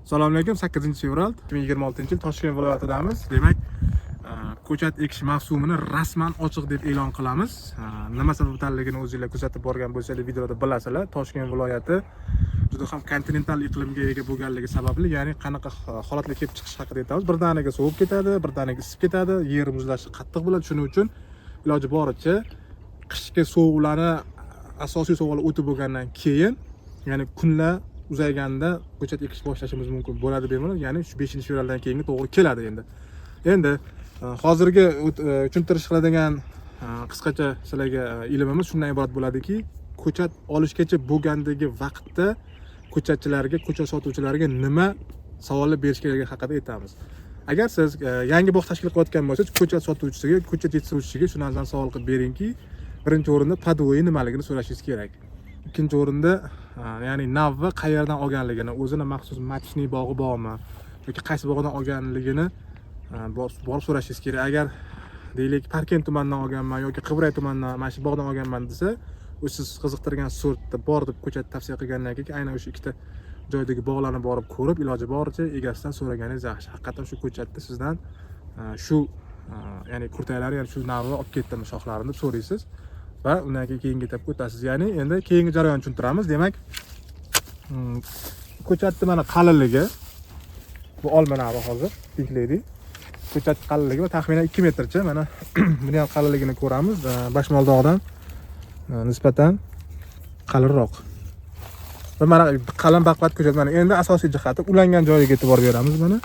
Assalomu alaykum. 8 fevral 2026-yil Toshkent viloyatidamiz. Demak, ko'chat ekish mavsumini rasman ochiq deb e'lon qilamiz. Nima sababdanligini o'zinglar kuzatib borgan bo'lsanglar videoda bilasizlar. Toshkent viloyati juda ham kontinental iqlimga ega bo'lganligi sababli, ya'ni qanaqa holatlar kelib chiqishi haqida aytamiz. Birdaniga sovib ketadi, birdaniga isib ketadi, yer muzlashi qattiq bo'ladi. Shuning uchun iloji boricha qishki sovuqlarni, asosiy sovuqlar o'tib bo'lgandan keyin, ya'ni kunlar uzayganda ko'chat ekish boshlashimiz mumkin bo'ladi bemalol. Ya'ni shu 5 fevraldan keyingi to'g'ri keladi endi. Endi hozirgi tushuntirish qiladigan qisqacha sizlarga ilmimiz shundan iborat bo'ladiki, ko'chat olishgacha bo'lgandagi vaqtda ko'chatchilarga, ko'chat sotuvchilarga nima savollar berish kerakligi haqida aytamiz. Agar siz yangi bog' tashkil qilayotgan bo'lsangiz, ko'chat sotuvchisiga, ko'chat yetishtiruvchisiga shu narsani savol qilib beringki, birinchi o'rinda подвой nimaligini so'rashingiz kerak. Ikkinchi o'rinda ya'ni navni qayerdan olganligini, o'zini maxsus маточный bog'i bormi yoki qaysi bog'dan olganligini borib so'rashingiz kerak. Agar deylik Parkent tumanidan olganman yoki Qibray tumanidan mana shu bog'dan olganman desa, u siz qiziqtirgan sortda bor deb ko'chat tavsiya qilgandan keyin aynan o'sha ikkita joydagi bog'larni borib ko'rib, iloji boricha egasidan so'raganingiz yaxshi. Haqiqatan shu ko'chatni sizdan shu ya'ni kurtaklari, ya'ni shu navni olib ketdimi shoxlarini deb so'raysiz va undan keyin keyingi etapga o'tasiz. Ya'ni endi keyingi jarayonni tushuntiramiz. Demak, ko'chatni mana qalinligi, bu olma navi hozir Pink Lady. Ko'chat qalinligi va taxminan 2 metrcha. Mana buni ham qalinligini ko'ramiz. Bashmoldog'dan nisbatan qalinroq. Va mana qalin baquvvat ko'chat. Mana endi asosiy jihati ulangan joyiga e'tibor beramiz mana.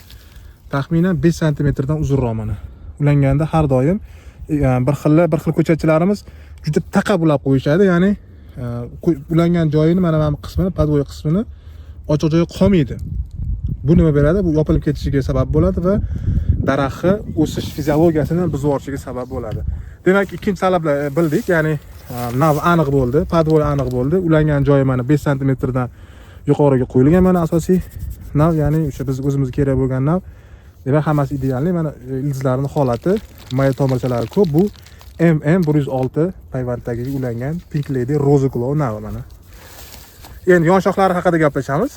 Taxminan 5 santimetrdan uzunroq mana. Ulanganda har doim bir xil ko'chatchilarimiz juda taqa ulab qo'yishadi, ya'ni ulangan joyini mana bu qismini, подвой qismini ochiq joyi qolmaydi. Bu nima beradi? Bu yopilib ketishiga sabab bo'ladi va daraxtni o'sish fiziologiyasini buzib yuborishiga sabab bo'ladi. Demak, ikkinchi talablar bildik, ya'ni nav aniq bo'ldi, подвой aniq bo'ldi, ulangan joyi mana 5 santimetrdan yuqoriga qo'yilgan mana asosiy nav, ya'ni o'sha biz o'zimizga kerak bo'lgan nav. Demak, hammasi идеальный. Mana ildizlarning holati, maya tomirchalari ko'p. Bu MM 106 payvanddagiga ulangan Pink Lady Rose Glow navi mana. Endi yon shoxlari haqida gaplashamiz.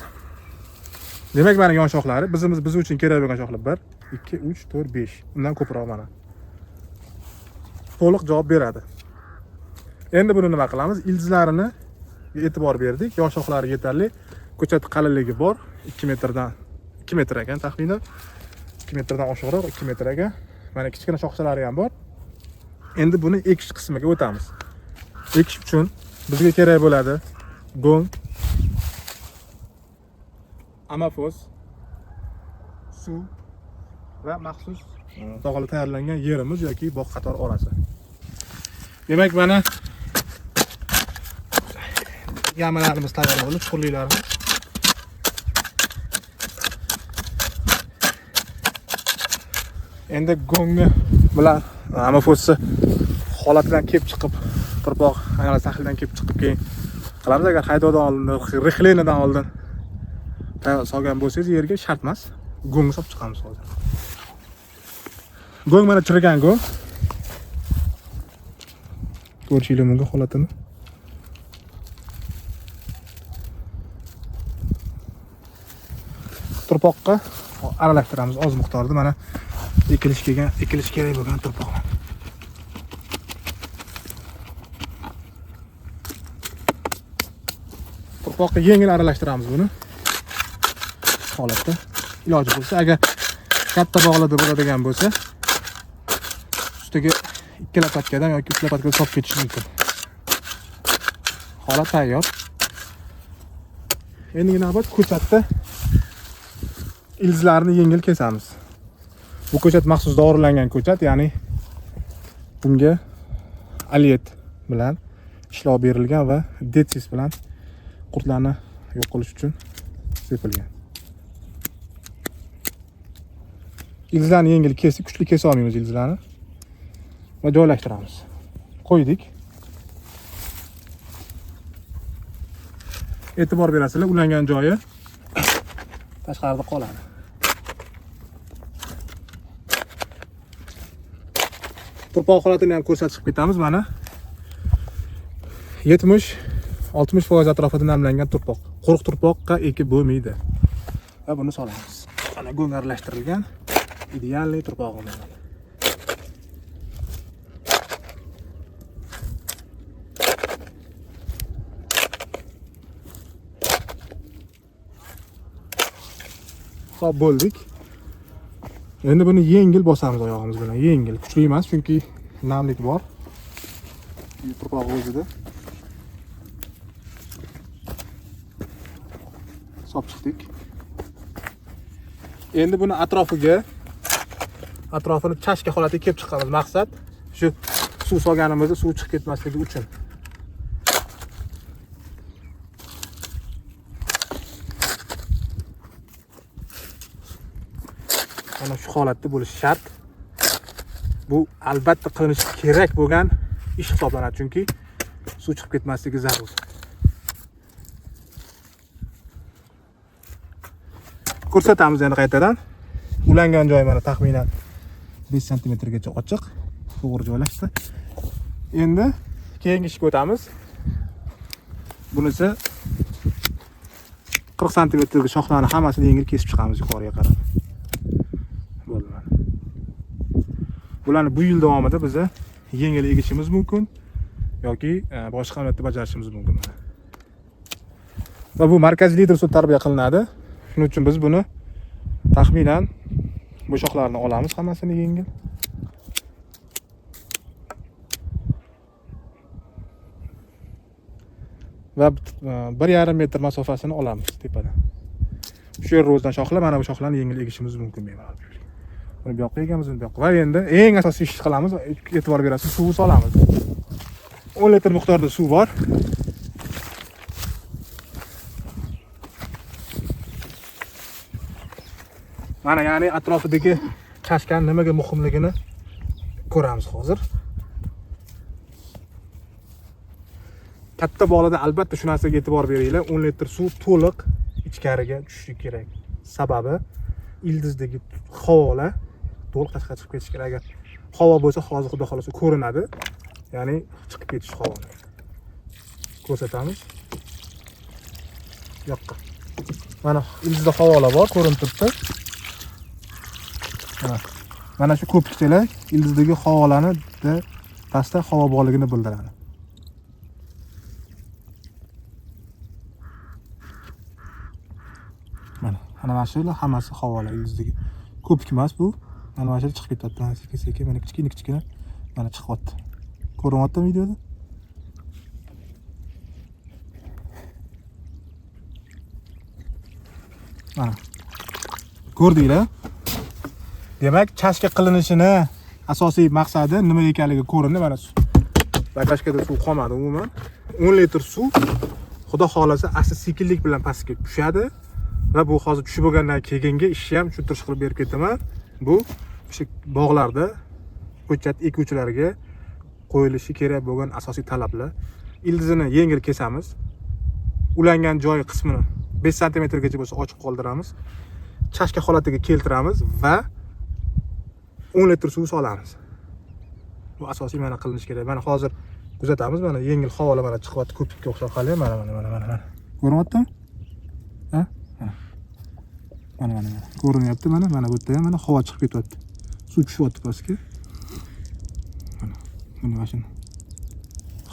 Demak, mana yon shoxlari biz uchun kerak bo'lgan shoxlar 1, 2, 3, 4, 5. Undan ko'proq mana. To'liq javob beradi. Endi buni nima qilamiz? Ildizlarini e'tibor berdik. Yon shoxlari yetarli. Ko'chat qalinligi bor. 2 metrdan 2 metr ekan taxminan. 2 metrdan oshiqroq, 2 metr ekan. Mana kichkina shoxchalari ham bor. Endi buni ekish qismiga o'tamiz. Ekish uchun bizga kerak bo'ladi go'ng, amafos, suv va maxsus tog'ali tayyorlangan yerimiz yoki bog' qator orasi. Demak, mana yamalarimiz tayyor bo'ldi, chuqurliklarimiz. Endi go'ngni bilan amafosni holatidan kelib chiqib, tuproq analiz tahlildan kelib chiqib keyin qilamiz. Agar haydovdan oldin, rixlenidan oldin solgan bo'lsangiz yerga shart emas. Go'ngni solib chiqamiz hozir. Go'ng mana chirigan go'ng. Ko'rishingiz mumkin holatini. Turpoqqa aralashtiramiz oz miqdorda. Mana ekilish kelgan, ekilish kerak bo'lgan turpoq. Turpoqqa yengil aralashtiramiz buni. Holatda iloji bo'lsa, agar katta bog'larda bo'ladigan bo'lsa, ustiga 2 lopatkadan yoki 3 lopatkadan solib ketish mumkin. Holat tayyor. Endigi navbat ko'chatda ildizlarini yengil kesamiz. Bu ko'chat maxsus dorilangan ko'chat, ya'ni bunga aliet bilan ishlov berilgan va detsis bilan qurtlarni yo'q qilish uchun sepilgan. Ildizlarni yengil kesib, kuchli kesa olmaymiz ildizlarni va joylashtiramiz. Qo'ydik. E'tibor berasizlar, ulangan joyi tashqarida qoladi. Turpoq holatini ham ko'rsatib ketamiz mana. 70 60% atrofida namlangan turpoq. Quruq turpoqqa ekib bo'lmaydi. Va buni solamiz. Mana go'ng aralashtirilgan idealniy turpog'imiz. Hisob bo'ldik. Endi buni yengil bosamiz oyog'imiz bilan. Yengil, kuchli emas, chunki namlik bor. Turpog'i o'zida. Hisob chiqdik. Endi buni atrofini chashka holatiga kelib chiqamiz. Maqsad shu suv solganimizda suv chiqib ketmasligi uchun. Mana shu holatda bo'lishi shart. Bu albatta qilinishi kerak bo'lgan ish hisoblanadi, chunki suv chiqib ketmasligi zarur. Ko'rsatamiz endi qaytadan. Ulangan joyi mana taxminan 5 santimetrgacha ochiq, to'g'ri joylashdi. Endi keyingi ishga o'tamiz. Bunisi 40 santimetrlik shoxlarni hammasini yengil kesib chiqamiz yuqoriga qarab. Bo'ldi mana. Bularni bu yil davomida biz yengil egishimiz mumkin yoki boshqa amaliyotda bajarishimiz mumkin mana. Va bu markaziy lider usulida tarbiya qilinadi. Shuning uchun biz buni taxminan bu shoxlarni olamiz hammasini yengil. Va 1,5 metr masofasini olamiz tepadan. Shu yer ro'zdan shoxlar, mana bu shoxlarni yengil egishimiz mumkin bemalol. Buni bu yoqqa egamiz, buni bu yoqqa. Va endi eng asosiy ishni qilamiz, e'tibor berasiz, suv solamiz. 10 litr miqdorda suv bor. Mana ya'ni atrofidagi chashkani nimaga muhimligini ko'ramiz hozir. Katta bog'larda albatta shu narsaga e'tibor beringlar. 10 litr suv to'liq ichkariga tushishi kerak. Sababi ildizdagi havolar to'liq tashqariga chiqib ketishi kerak. Agar havo bo'lsa, hozir xudo xolasa ko'rinadi. Ya'ni chiqib ketish havoni. Ko'rsatamiz. Yoqqa. Mana ildizda havolar bor, ko'rinib turibdi. Mana. Mana shu ko'pikchalar ildizdagi havolarni pastda havo borligini bildiradi. Mana, ana mana shular hammasi havolar ildizdagi. Ko'pik emas bu. Mana mana shu chiqib ketyapti. Mana sekin-sekin, mana kichkina kichkina mana chiqyapti. Ko'rinyaptimi videoda? Mana. Ko'rdinglar? Demak, chashka qilinishini asosiy maqsadi nima ekanligi ko'rindi. Mana suv. Bakashkada suv qolmadi umuman. 10 litr suv xudo xolasa asta sekinlik bilan pastga tushadi va bu hozir tushib bo'lgandan keyingi ishni ham tushuntirish qilib berib ketaman. Bu o'sha bog'larda ko'chat ekuvchilarga qo'yilishi kerak bo'lgan asosiy talablar. Ildizini yengil kesamiz. Ulangan joyi qismini 5 santimetrgacha bo'lsa ochiq qoldiramiz. Chashka holatiga keltiramiz va 10 litr suv solamiz. Bu asosiy mana qilinishi kerak. Mana hozir kuzatamiz, mana yengil havolar mana chiqyapti, ko'pikka o'xshab hali mana mana mana mana mana. Ko'rinyaptimi? Ha? Mana. Mana mana mana. Ko'rinyapti mana, mana bu yerda ham mana havo chiqib ketyapti. Suv tushyapti pastga. Mana, mana mana shuni.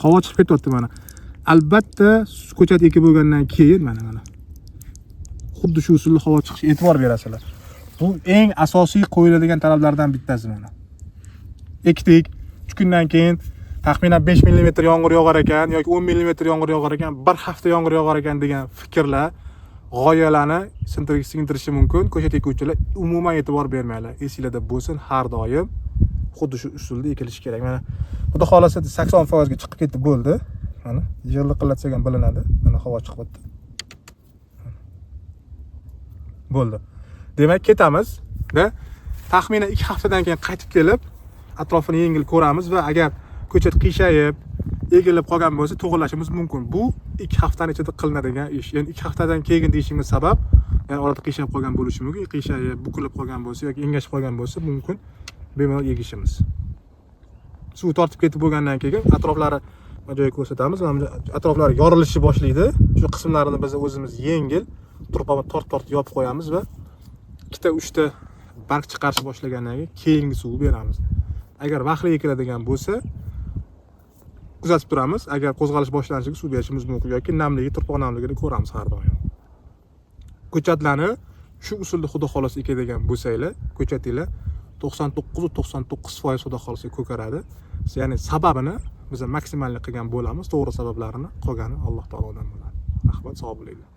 Havo chiqib ketyapti mana. Albatta ko'chat ekib bo'lgandan keyin mana mana. Xuddi shu usulda havo chiqishi e'tibor berasizlar. Bu eng asosiy qo'yiladigan talablardan bittasi mana. Ekdik, 3 kundan keyin taxminan 5 millimetr yomg'ir yog'ar ekan yoki 10 millimetr yomg'ir yog'ar ekan, bir hafta yomg'ir yog'ar ekan degan fikrlar, g'oyalarni singdirishi mumkin. Ko'chat ekuvchilar umuman e'tibor bermanglar. Esingizda bo'lsin, har doim xuddi shu usulda ekilishi kerak. Mana xudo xolasa 80% ga chiqib ketdi, bo'ldi. Mana yig'iliqlatsak ham bilinadi. Mana havo chiqyapti. Bo'ldi. Demak, ketamiz va taxminan 2 haftadan keyin qaytib kelib atrofini yengil ko'ramiz va agar ko'chat qiyshayib, egilib qolgan bo'lsa, to'g'rilashimiz mumkin. Bu 2 haftaning ichida qilinadigan ish. Ya'ni 2 haftadan keyin deyishimiz sabab, ya'ni orada qiyshayib qolgan bo'lishi mumkin, qiyshayib, bukilib qolgan bo'lsa yoki engashib qolgan bo'lsa, mumkin bemalol egishimiz. Suv tortib ketib bo'lgandan keyin atroflari joyi ko'rsatamiz. Mana bu atroflari yorilishni boshlaydi. Shu qismlarini biz o'zimiz yengil Turpoqni tort tort yopib qo'yamiz va ikkita, uchta barg chiqarishni boshlagandan keyin keyingi suvni beramiz. Agar vaqtli ekiladigan bo'lsa, kuzatib turamiz. Agar qo'zg'alish boshlanishiga suv berishimiz mumkin yoki namligi, tuproq namligini ko'ramiz har doim. Ko'chatlarni shu usulda, xudo xohlasa, ekadigan bo'lsanglar, ko'chatinglar 99,99% xudo xohlasa ko'karadi. Ya'ni sababini biz maksimalni qilgan bo'lamiz, to'g'ri sabablarini, qolgani Alloh taolodan bo'ladi. Rahmat, sog' bo'linglar.